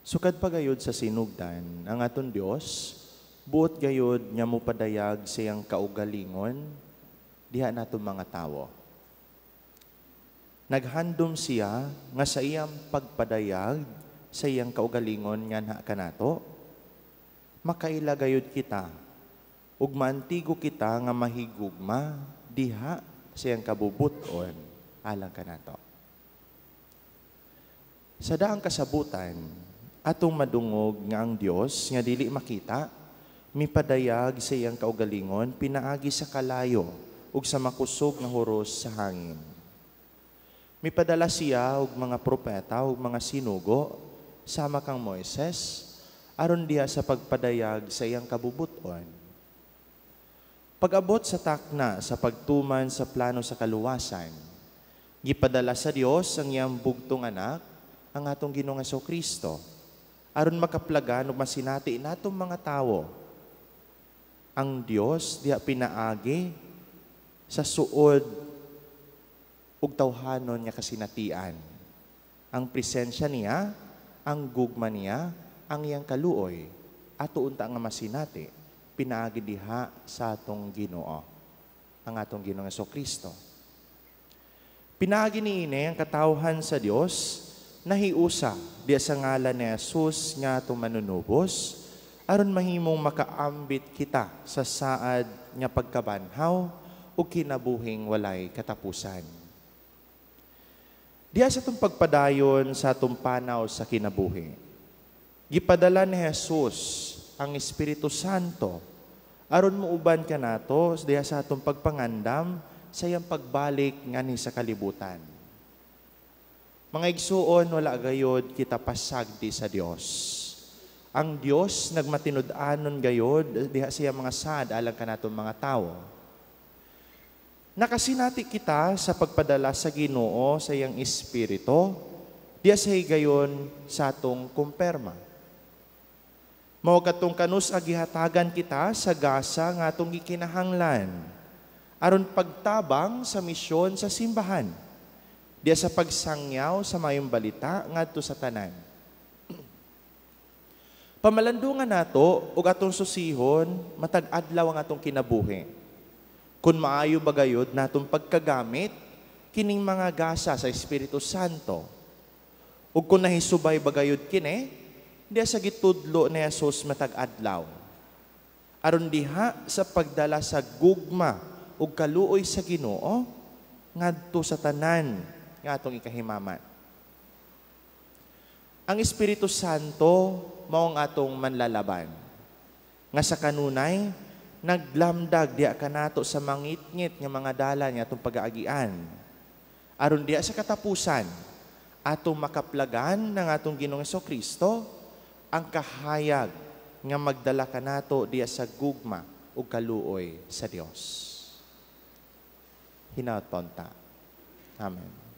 Sukad pa gayud sa sinugdan, ang aton Dios buot gayud nga mopadayag sa iyang kaugalingon diha naton mga tawo. Naghandom siya nga sa iyang pagpadayag sa iyang kaugalingon nganha kanato, makaila gayud kita ug maantigo kita nga mahigugma diha sa iyang kabubuton alang kanato. Sa daang kasabutan, atong madungog nga ang Dios nga dili makita mipadayag sa iyang kaugalingon pinaagi sa kalayo ug sa makusog nga huros sa hangin. Mipadala siya og mga propeta ug mga sinugo sama kang Moises aron diha sa pagpadayag sa iyang kabubuton. Pag-abot sa takna sa pagtuman sa plano sa kaluwasan, gipadala sa Dios ang iyang bugtong anak, ang atong Ginoong Kristo, aron makaplagan ug masinati natong mga tawo ang Dios diha pinaagi sa suod ug tawhanon nga kasinatian. Ang presensya niya, ang gugma niya, ang iyang kaluoy, ato unta nga masinati pinaagi diha sa atong Ginoo, ang atong Ginoong Kristo. Pinaagi niini ang katawhan sa Dios nahiusa diha sa ngalan ni Jesus nga atong manunubos, aron mahimong makaambit kita sa saad nga pagkabanhaw ug kinabuhing walay katapusan. Diha sa atong pagpadayon sa atong panaw sa kinabuhi, gipadala ni Jesus ang Espiritu Santo aron muuban kanato diha sa atong pagpangandam sa iyang pagbalik nganhi sa kalibutan. Mga igsuon, wala gayod kita pasagdi sa Dios. Ang Dios nagmatinud-anon gayod diha sa iyang mga sad alang kanatong mga tawo. Nakasinati kita sa pagpadala sa Ginoo sa iyang Espiritu diha sa higayon sa atong kumpirma. Mao katong kanus-a gihatagan kita sa gasa nga atong gikinahanglan aron pagtabang sa misyon sa simbahan diha sa pagsangyaw sa mayong balita ngadto sa tanan. Pamalandungan nato ug atong susihon matag adlaw ang atong kinabuhi. Kung maayo ba gayud natong pagkagamit kining mga gasa sa Espiritu Santo, ug kung nahisubay ba gayud kini diha sa gitudlo ni Jesus matag adlaw. Aron diha sa pagdala sa gugma ug kaluoy sa Ginoo ngadto sa tanan nga atong ikahimamat. Ang Espiritu Santo mao ang atong manlalaban. Nga sa kanunay naglamdag diha kanato sa mangitngit nga mga dalan nga atong pag-aagian. Aron diha sa katapusan atong makaplagan ng atong Ginoong Kristo ang kahayag nga magdala kanato diha sa gugma ug kaluoy sa Dios. Hinaot pa unta. Amen.